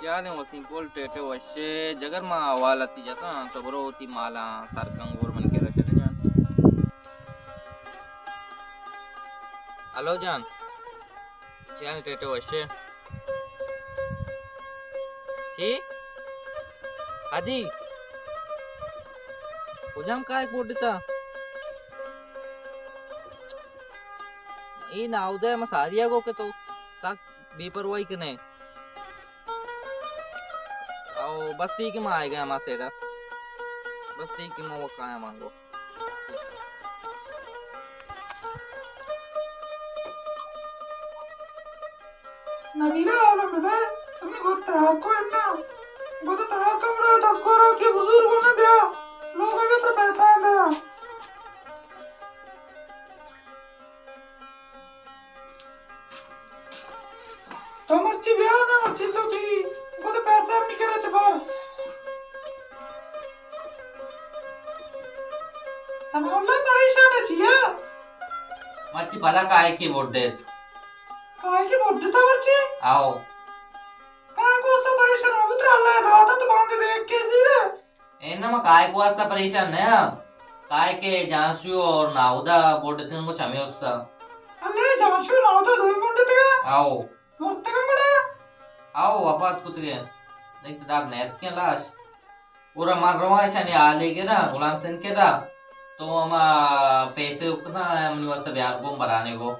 چے حال ایں وسیم پل؟ ٹیٹے وشے؟ جگر، ما احوال ءَ تئی جتاں، تو برو وتی مالاں سر کن گور من کرا شریں جان۔ ہلو جان، چے حال ایں؟ ٹیٹے وشے؟ چی؟ ادی؟ کجام کائک بڈتا؟ اے ناہدا ءَ ما ساری ءَ گو کہ تو سک بے پرواہی کنے۔ او بس ٹھیک ہے، ما آئے گئے ہما سیڈا۔ بس ٹھیک ہے، ما وہ کھایا مانگو۔ نبیلہ، حالا بدے، تمہیں گد تیار کو انا۔ گد تیار کمڑا، دس گورا کے بزرگ نے بیا۔ لوگ اگر پیسہ دیا۔ تو مرچی بیا نا، مرچی تو بھی گد پیسہ ہم نکرا چپار۔ ثناء اللہ پریشان ہے چیا؟ مرچی پدا کائے کی بڈ ایت۔ کائے کی بڈ تا مرچی؟ آؤ۔ کائے کو سا پریشان ہو، ترا اللہ دعا تا تو باندے دیکھ کے زیرے۔ اے نہ، ما کائے کو واسطہ پریشان نہ ہاں۔ کائے کہ جانشو اور ناہدا بڈتن کو چمے استا۔ اللہ، جانشو ناہدا دوئی بڈتگا؟ آؤ۔ مرتگا مڑا؟ آؤ، وفات کتگے۔ دیکھ دار نیت کے لاش۔ اور ہمار رواں شانی آلے کے دا، غلام سنگھ کے دا۔ تو ہما پیسے اکتا منی واسطہ بیار گون برانے کو۔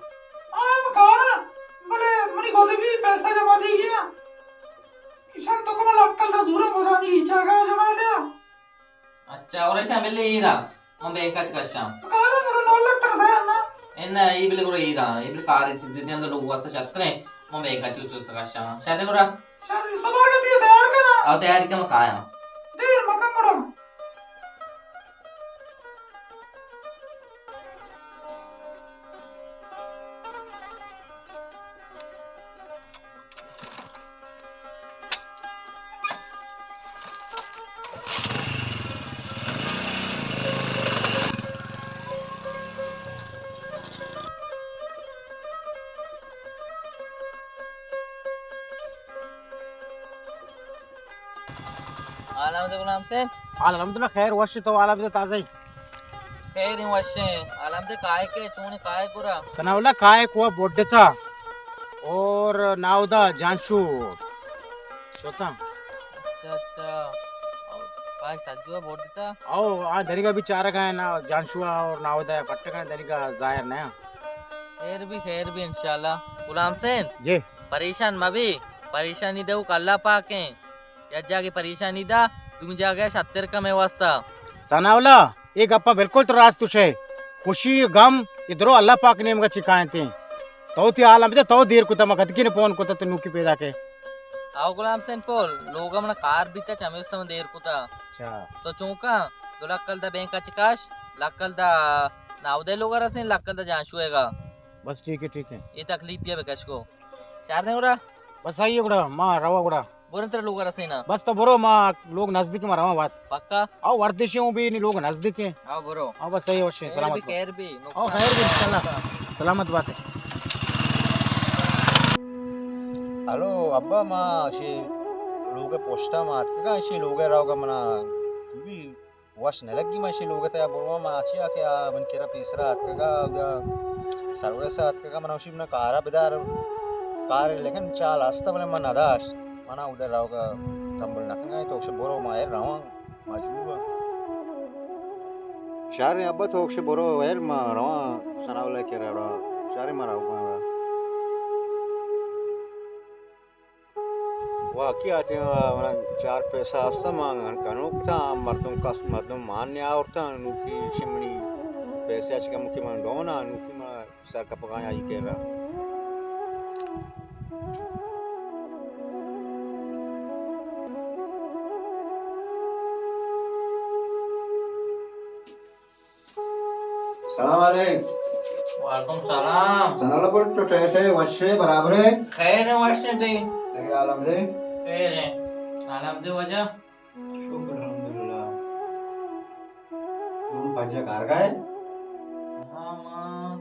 آ، ہم کارا، بلے منی گودے بھی پیسہ جمع دی گیا۔ ایشان تو کما لکل دا زورا گزانی جگہ جمع دیا۔ اچھا، اور ایشان بلے ایرا، من بینک اچ کشاں۔ کارا گڑا نو لکھ تر دیا نا۔ انا، ای بلے گڑا ایرا، ای بلے کار چیز دے اندر لوگ واسطہ شرط کریں، من بینک اچ تو کشاں۔ شاید گڑا۔ شاید سبار کا تیار کرا۔ او تیار کے من کایا۔ دیر مکن گڑا۔ حال احمد غلام حسین۔ حال الحمدللہ، خیر وش تو، حال احمد تازہ۔ خیر ایں، وشیں۔ حال احمد کائے کے، چونیں کائے گرا؟ ثناء اللہ کائے کو بڈتا اور ناہدا جانشو شوتا۔ اچھا، اچھا۔ او، کائے سجو بڈتا؟ او، آ دنیگا بیچارگا ہے نا، جانشو اور ناہدا پٹگا ہے، دنیگا ظاہر نہ۔ خیر بھی، خیر بھی انشاءاللہ۔ غلام حسین۔ جی۔ پریشان مبی، پریشانی دے اللہ پاک ایں۔ یک جاگے پریشانی دا، دومی جاگے شتر کمے واسا۔ ثناء اللہ، اے گپا بالکل تو راست گوشے۔ خوشی غم اے درو اللہ پاک نیمگا چی کائنتیں۔ تو تی حالاں بدے، تو دیر کتا، ما کدی نے فون کتا تو نوکی پیدا کے۔ آو غلام حسین پل، لوگا منا کار بیتا، چمیستا من دیر کتا۔ اچھا۔ تو چونکا دو لکل دا بینک اچ کش، لکل دا ناودے لوگا رسین، لکل دا جانشوئے گا۔ بس ٹھیک ہے، ٹھیک ہے۔ اے تکلیف بیا بکش کو۔ چار دیں گڑا؟ بس آئیے گڑا، ما روا گڑا۔ برن تر لوگ رسینا۔ بس تو برو، ما لوگ نزدیک، ما رواں بات۔ پکا؟ او وردشی ہوں بھی نی لوگ نزدیک ہیں۔ او برو۔ او بس صحیح، وشیں، خیر سلامت بھی، بات۔ خیر بھی، او نقصان خیر بھی، انشاءاللہ۔ سلامت بات ہے۔ ہلو ابا، ما شی لوگ پشتا ما اتکگا، شی لوگ روگا منا جو بھی وش نہ لگی، من شی لوگ تیا برواں، من آچیا کہ آ من کرا پیسرا اتکگا، اودا سروس اتکگا، من اوشی من کارا بدار، کار لیکن چال ہستا، بلے من نداشت، منا اودا روگا کمبل نکنگا، تو اوش برو، ما ایر رواں، مجبور آں۔ شر ابا، تو اوش برو، ایر ما رواں، ثناء اللہ کرا، شر ما روگا۔ واقعی آ ٹائم ءَ من چار پیسہ است، من گنوک اتاں، مردم کس مردم مان نہ آورتاں، نوکی شمنی پیسہ اچ کم کہ من ڈون آں، نوکی من سر کپگاں آئی کرا۔ سلام علیک۔ وعلیکم سلام۔ سلام علیکم، تو ٹھیک ہے، وش ہے، برابر ہے؟ خیر ہے، وش ہے تئی؟ تئی حال ہم دے؟ خیر ہے۔ حال ہم دے واجہ؟ شکر الحمدللہ۔ تو پجا کار گئے؟ ہاں، ماں۔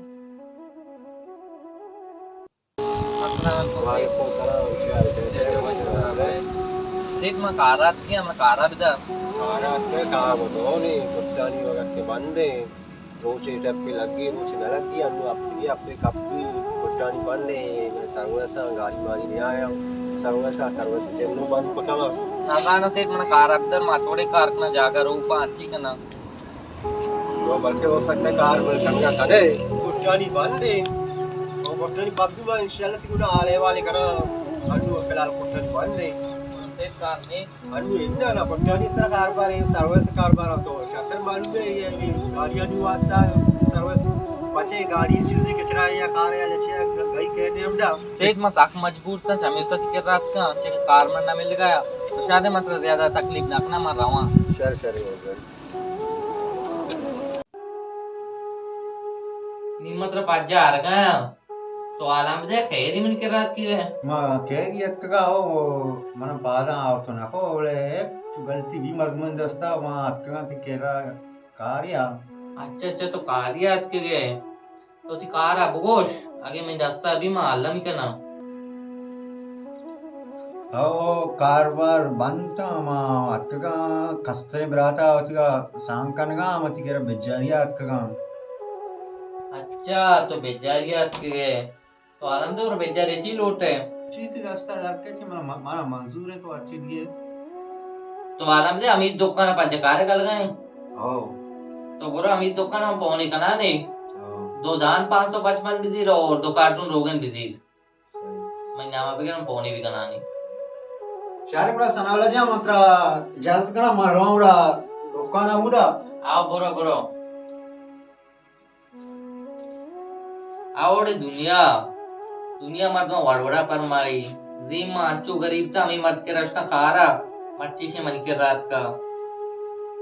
السلام علیکم۔ وعلیکم السلام۔ کیا حال ہے؟ ٹھیک ہے، وش برابر ہے۔ سیٹھ، من کار ءَ اتکگاں، من کار ءَ بدار۔ کار ءَ اتکگاں، کار ءَ تو نے، گٹانی وقت کہ بند ایں، روچے ٹپے لگی، روچے نہ لگی، انو ہفتگے ہفتے کپی، گٹانی بند ایں، من سروس ءَ گاڑی ماڑی نیایاں، سروس ءَ، سروس ٹیم نو بند بکناں۔ نزاناں سیٹھ، من کار ءَ بدار، ما توڑے کار کناں، جاگہ روپاں، ہرچی کناں۔ تو بلکہ ہو سکتا ہے کار میں سنگا کرے، گٹانی بند ایں، اور گٹانی پبی ما انشاءاللہ تی گنا حال احوال کناں، انو فی الحال گٹانی بند ایں۔ سیٹھ، کار نے؟ انو اندا نا، پٹانی سر کاروبار ہے، سروس کاروبار ہے، تو شرتر معلوم ہے، یہ گاڑیانی واسطہ سروس، پچے گاڑی چیزی کچرا یا کار یا چے گئی کہتے ہم دا۔ سیٹھ، من سک مجبور تاں، چمیشا تی کرا اتکاں، چے کار من نہ مل گیا، تو شاید من ترا زیادہ تکلیف نہ کناں، من رواں۔ شر، شر، شر۔ نی من ترا پجا آرگایاں۔ تو حالاں بدے، خیری من کرا اتکگے؟ ما خیری اتکگا، او، من پاداں آورت نہ کو، بلے چو غلطی بی مردمانی دستا، ما اتکگاں تی کرا کاریا۔ اچھا، اچھا، تو کاریا اتکگے۔ تو تی کارا بگوش، اگے من دستا بی ما المی کناں۔ او کاروبار بند تاں، ما اتکگاں، کستریں براتا وتیگا سانگ کنگا، ما تی کرا بجاریا اتکگاں۔ اچھا، تو بجاریا اتکگے۔ تو الم دور بجارے چی لوٹے؟ چی تی دستا در کئے کہ منا، منا منظور ہے تو ہرچی دیے۔ تو الم دے امید دکان پنچ کارے گلگا ہیں۔ او۔ تو برو امید دکان ہم پونے کنانے۔ او۔ دو دان پانچ سو پچپن بزیر اور دو کارٹون روگن بزیر۔ صحیح۔ من نامہ بگرم پونے بکنانی۔ شارے گڑا ثناء اللہ جان، من ترا اجازت کناں، من رواں گڑا دکان ہمودا۔ آو، برو، برو۔ آ وڑے دنیا، دنیا مردم وڑ وڑا پرمائی۔ زیم ما انچو غریب تا، ہمیں مرد کے رشتہ کارا، مرچی شے منی کے رات کا۔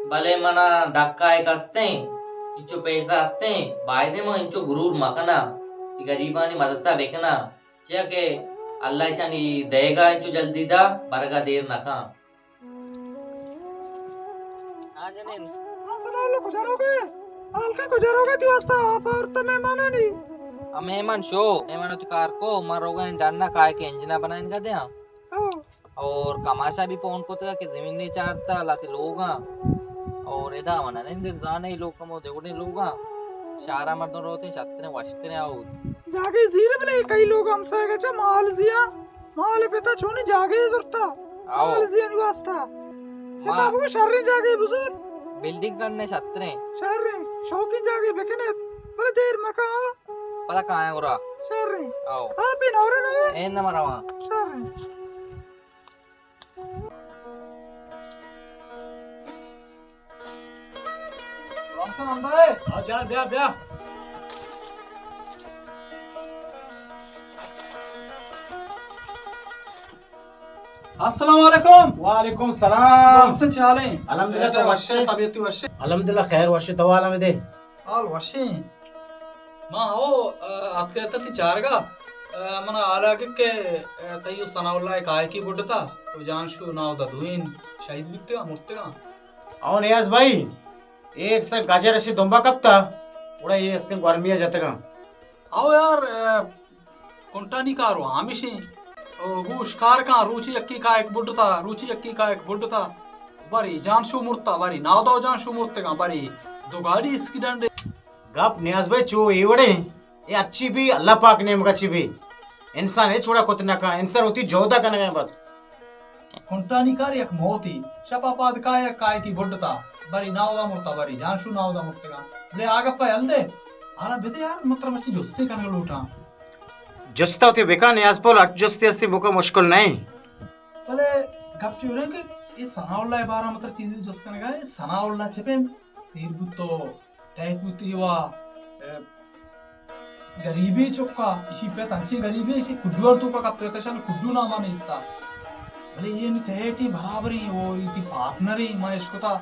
بلے منا دھکا ایک ہستیں، انچو پیسہ ہستیں، بایدے ما انچو غرور مکنا، ای غریبانی مدد تا بکنا، چیا کہ اللہ اشانی دئیگا انچو جلدی دا، برگا دیر نکاں۔ ہاں جنین۔ ہاں، سلام علیکم، کجا روگے؟ ہلکا کجا روگے تی واسطہ؟ آپ آورتا مہمانانی؟ آ مہمان شو، مہمان تو کار کو، من روگا ان ڈنّا کائے کے انجنا بنائن گا دیاں۔ او۔ اور کماشا بھی فون کتگا کہ زمین نہیں چارتا، لاتے لوگاں۔ اور ادا منا نہیں دل زانے لوگ کمو دیوڑے لوگاں۔ شارا مردم روتے شترے وشترے آؤ۔ جاگے زیر بلے کئی لوگ ہمسائے گا چا مال زیاں۔ مال پتا چونیں جاگہے زرتا؟ آؤ۔ مال زیانی واسطہ۔ ما پتا بگو شریں جاگہے بزور۔ بلڈنگ کننے شتریں۔ شریں۔ شوقین جاگہے بکنت۔ بلے دیر مکا۔ پدا کایاں گرا۔ شریں۔ آؤ۔ آپ ہی نورے نورے۔ این نہ مرواں۔ شریں۔ غلام حسین ہمدا ہے؟ ہاں جان، بیا، بیا۔ السلام علیکم۔ وعلیکم السلام۔ غلام حسین، چے حال ہیں؟ الحمدللہ، تو وش ہے؟ طبیعت وش ہے؟ الحمدللہ، خیر وش ہے، تو حال ہمیں دے۔ حال وشیں۔ ما ہو، اتکے تئی چارگا، من حالا کہ، کہ تئی ثناء اللہ کائکی بڈتا، او جان شو ناودا دوئین شہید بیتگا، مرتگا۔ او نیاز بھائی، ایک سے گجر اشی دمبا کپتا، گڑا اے استیں گورمیا جتگا۔ او یار، کنٹانی کارو ہمیشیں۔ او گوش کار کن، روچی یکی کائک بڈتا، روچی یکی کائک بڈتا۔ بری جان شو مرتا، بری ناودو جان شو مرتگاں، بری دو گاڑی ایکسیڈنٹ۔ گپ نیاز بھائی چو اے وڑیں، اے ہرچی بھی اللہ پاک نیمگا چی بھی۔ انسان ہچ وڑا کت نہ کن، انسان وتی جہدا کنگا بس۔ کنٹانی کار یک موتی، شپا پاد کائے، کائے کی بڈتا، بری ناودا مرتا، بری جان شو ناودا مرتگا۔ بلے آ گپا یل دے، آرا بدے یار، مطلب مرچی جستے کنگ لوٹاں۔ جستا تے بکا نیاز پول، ہر جستے ہستی بکا مشکل نہیں۔ بلے گپ چو رہے کہ اے ثناء اللہ بارا مطلب چیزی جست کنگا، اے ثناء اللہ چپے سیر بوتو، ٹیک بوتی وا، اے، گریبیں چکا، اشی پت انچیں گریبیں، اشی کڈو ار توکا کپتہ، اشان کڈو ناما نیستا۔ بلے اے نی ٹیٹیں برابریں، او ایتی پارٹنریں، ما اشکتا۔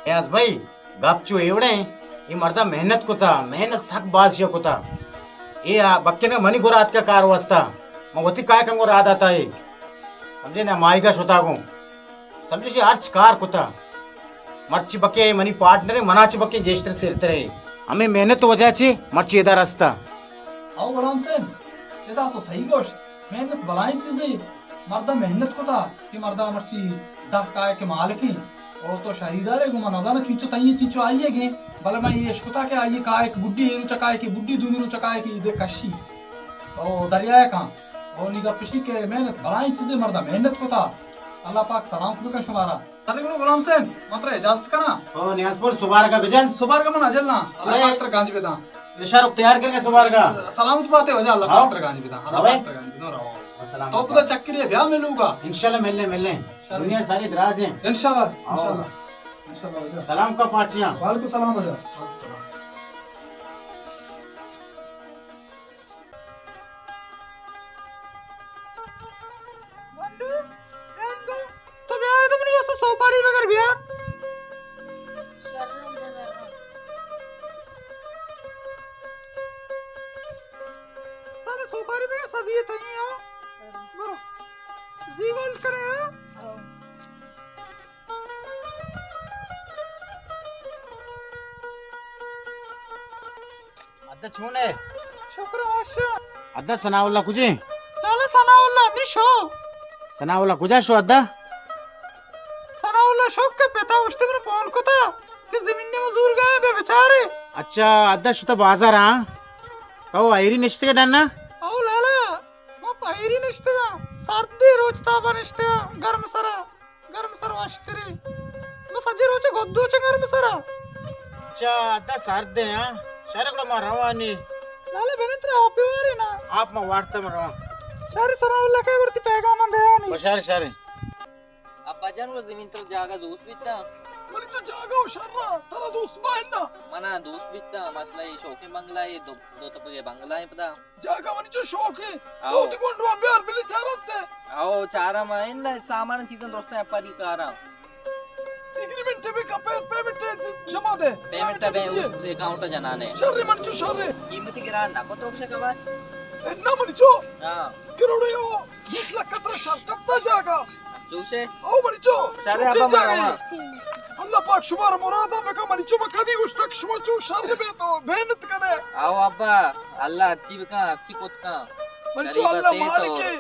نیاز بھائی، گپ چو اے وڑیں، اے مردا محنت کتا، محنت سک باز شے کتا۔ اے آ بکنے منی گورا اتکا کار واسطہ، من وتی کائے کنگو را داتا اے۔ سمجھے نا، ماہیگا شتا گوں۔ سمجھے چی ہرچ کار کتا۔ مرچی بکے منی پارٹنر، منا چی بکے گیشتر سیرترے۔ ہمیں محنت وجہ چی مرچی ادا رستا۔ او غلام حسین، ادا تو صحیح گوش۔ محنت بلائیں چیزے۔ مردا محنت کتا کہ مردا مرچی دہ کائک مالکیں۔ او تو شریدارے گوں من نزاناں چینچو تئیں چینچو آئیے گیں، بلے من یہ اشکتا کہ آئیے کائک بڈی، اے روچا کائک بڈی، دومی روچا کائک ایدے کشی۔ او دریائے کاں۔ او نی گپشی کہ محنت بلائیں چیزے، مردا محنت کتا۔ اللہ پاک سلامت بکن شمارا۔ سر گڑا غلام حسین، من ترا اجازت کناں۔ او نیاز پور، سبارگا بجن۔ سبارگا من اجل نہ، اللہ اے پاک ترا گنج بداں۔ نشارک تیار کرنے سبارگا۔ سلامت باتے واجہ، اللہ پاک ترا گنج بداں۔ اللہ پاک ترا گنج بداں، رو۔ تو پدا چکرے بیا ملوگا۔ انشاءاللہ ملنے، ملنے۔ دنیا ساری دراز ہیں۔ انشاءاللہ، انشاءاللہ۔ انشاءاللہ واجہ۔ سلام کا پارٹیاں۔ وعلیکم السلام واجہ۔ گونڈو، گونڈو، تو بیا، تو منی واسطہ سوپاڑی بگر بیا۔ سر سوپاڑی بگر سبھی تئی ہو۔ برو۔ زی گول کرے ہو۔ ادا چون ئے؟ شکر وش۔ ادا ثناء اللہ کجے؟ لالا ثناء اللہ نی شو۔ ثناء اللہ کجا شو ادا؟ ثناء اللہ شو کہ پتا اشتے من فون کتا کہ زمین نے مزور گئے بے بیچارے۔ اچھا، ادا شتا بازار ہاں؟ تو ایری نشتے ڈنا؟ او لالا، ما پہیری نشتگاں، سردی روچ تابا نشتگاں، گرم سرا۔ گرم سر واشتری۔ ما سجے روچ گدو چہ گرم سرا۔ چا، ادا سرد ایں، ہاں؟ شر گڑا ما روانی۔ لالا بنت را آپ وارے نا۔ آپ ما وارتا ما رواں۔ شر سرا اللہ کا گڑتی پیغام دیانی۔ بشار شر۔ ابا جان، وہ زمین تر جاگہ دوست بیتا۔ منی چا جاگہ و شر ترا دوست بائنا۔ منا دوست بیتا، مسئلہ یہ شوقیں بنگلہ، یہ دو، دو تپگے بنگلہ ہیں پدا۔ جاگہ منی چو شوق ہے۔ آؤ۔ تو تی گونڈو بیار بلے چارت ہے۔ آؤ، چارا ما ان سامان چیزاں درست ہیں پری کارا۔ ایگریمنٹ پہ کپے، پیمنٹ جمع دے۔ پیمنٹ بے اس اکاؤنٹ جنانے۔ شر منی چو شر۔ قیمتی گران نہ کو تو سے کبار۔ نہ منی چو۔ ہاں۔ کروڑے ہو، بیس لاکھ کترا شر کپتا جاگہ۔ چوشے؟ او منی چو، شر شوقیں ابا جاگہ مارا۔ ہے۔ اللہ پاک شمارا مرادا بکا، منی چو ما کدی گوشتک شما چو شر بے تو محنت کنے۔ او ابا، اللہ اچھی بکا، اچھی کت کا۔ منی چو غریب اللہ سے تو مالک ہے۔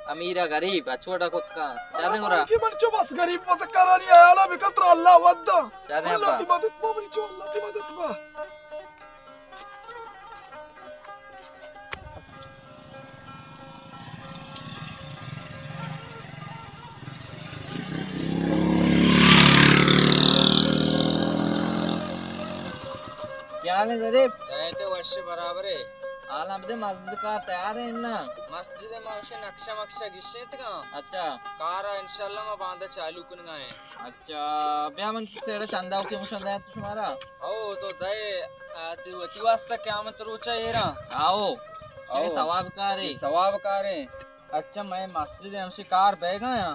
امیر غریب، اچھوڑا کت کا۔ شر اللہ گورا۔ مالک ہے، منی چو بس غریب بس کرانی عیالا بکا ترا اللہ ودا۔ شر اللہ ابا۔ تی مدد با منی چو، اللہ تی مدد با۔ کیا حال ہے ظریف؟ کہتے وش برابر ہے۔ حالاں بدے مسجد کا تیار ہے نا؟ مسجد ما وش نقشہ مقشہ گشتگاں۔ اچھا۔ کارا انشاءاللہ ما باندا چالو کنگا ہیں۔ اچھا، بیا من تیرا چندہ اوکے مشن دے تو شمارا۔ او تو دے، آ، تی وتی واسطہ قیامت روچا ایرا۔ آؤ۔ آؤ۔ یہ ثواب کار ہے۔ یہ ثواب کار ہے۔ اچھا، میں مسجد ہمشی کار بہ گیا۔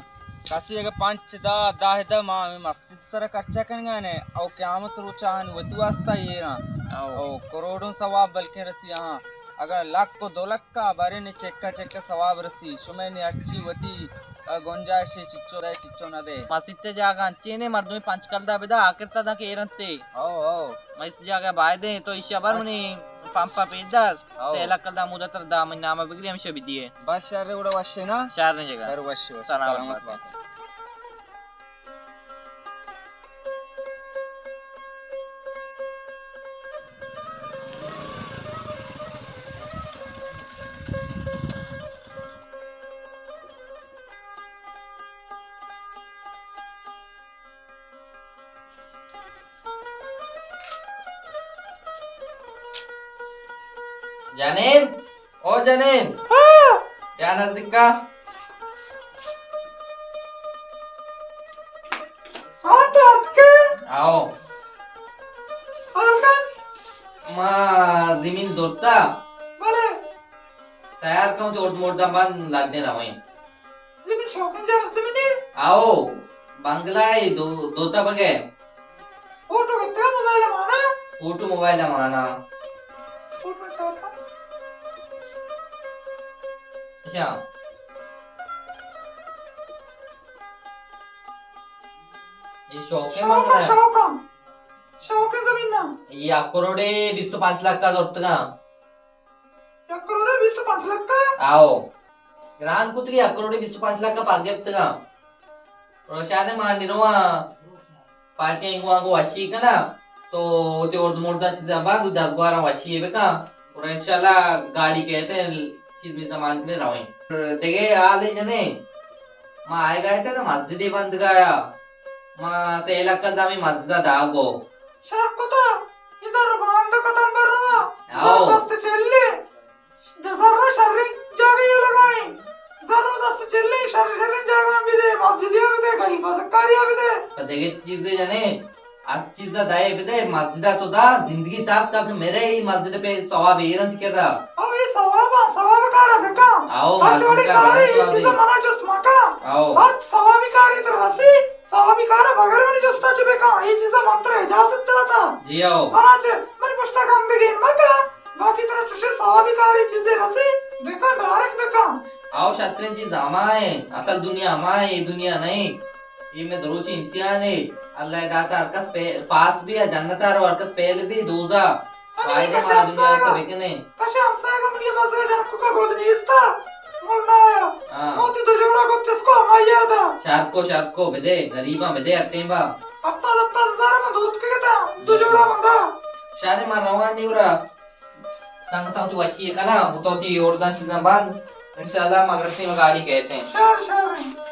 کسی اگر پنچ دا، دہ دا، ما ہمیں مسجد سر خرچہ کنگا نے۔ او قیامت روچا ہن وتی واسطہ ایرا۔ آؤ۔ او کروڑوں ثواب بلکہ رسی ہاں۔ اگر لکھ کو دو لکھ کا بارے نے چکا چکا ثواب رسی، شمئے نے ہرچی وتی، ا، گنجائش چچو دے، چچو نہ دے۔ مسیت جاگہ انچینے مردمی پنچ کلدار بدا، آخر تا داں کہ ایرنتے۔ او، او۔ مئے اس جاگہ بایدیں، تو ایشی ابر منی پمپا پیدار، او۔ سے لکھ کلدار مودا تر دا، منی نامہ بگری ہمیشہ بدیے۔ بس شر گڑا وشے نا؟ شر نے جگہ۔ شر وشے، وشے۔ سلامت سلامت بات۔ بات۔ جنین، او جنین۔ ہاں۔ بیا نزدیک کا۔ ہاں، تو اتکے؟ آؤ۔ آؤ کن۔ ما زمین زورتا۔ بلے۔ تیار کن، تو ارد مردم بند لگ دے رویں۔ زمین شوقین جا زمین ہے؟ آؤ، بنگلہ ہے، دو، دو تبگ ہے۔ فوٹو کتنا موبائل مانا؟ فوٹو موبائل مانا۔ فوٹو شوق۔ اچھا۔ یہ شوق ہے شوق بنگلہ ہے، ہے۔ شوق ہے۔ شوق ہے زمین نا۔ یہ ایک کروڑ بیست و پانچ لاکھ کا زورتگا۔ یک کروڑ بیست و پنچ لکھ کا؟ آؤ۔ گران کتگی، یک کروڑی بیست و پنچ لکھ ءَ پاس گپتگاں۔ روشانے ما نرواں پارٹی انگو انگو وشی کنا، تو وتی ارد مرداں چیزاں باں، دزگواراں وشی بکاں، اور انشاءاللہ گاڑی کہتے ہیں چیز میزاں مان کنے رویں۔ دگہ حالے جنے، ما آئے گئے تھے تو مسجدی بندگایا، ما سے لکل دامی مسجدہ داگو۔ شر کتا، یہ زر باند کتم بر روا، آؤ۔ زر دست چلی۔ زر شریں جاگہ ءَ لگائیں۔ زر و دست چلی شر، شریں جاگہ ءَ بدے، مسجد ءَ بدے، غریب زکاری ءَ بدے۔ پہ دگہ چیزے جنے، ہر چیز ءَ دائے بدے، مسجد ءَ تو دا، زندگی تاک تاک مرے، ای مسجد پہ ثواب ایر انت کرا۔ او ای ثواب، ثواب کار بکا۔ آؤ، ہر مسجد جوڑی کا کاری، بڑا ای ثواب چیز ہے۔ منا جست مکا۔ آؤ۔ ہر ثوابی کاری تو رسی، ثوابی کار بغیر منی جستا چ بکا، ای چیز من ترا اجازت داتا۔ جی آؤ۔ منا چ، منی پشتا کم بگین مکا۔ باقی ترا چوشیں ثوابی کارے چیزے رسی، بکن، ڈائریکٹ بکن۔ آؤ، شتریں چیز ہما ایں، اصل دنیا ہما ایں، اے دنیا نہ ایں۔ اے مئے دروچی امتحان ایں۔ اللہ ءِ داتا ہر کس پہ-، پاس بی، جنت ءَ رو، ہر کس فیل بی، دوزہ۔ فائدہ کش ما دنیا ہمساہگا، سے بکنے۔ کش ہمساہگا منی بزگا جنکو کا گود نیستا۔ مول مایا۔ ہاں۔ موتی دو جوڑا گود تسکو ہمائی یار دا۔ شرکو، شرکو، بدے، غریباں بدے، ہر ٹیم با۔ ہفتاد، ہفتاد ہزار من دوت کے گتا، دو جوڑا من دا۔ شارے ما روان نیورا۔ سنگتاں وتی وشی کناں، وتی ارداں چیزاں بند۔ انشاءاللہ مغرب ٹیم گاڑی کہتے ہیں۔ شر، شر۔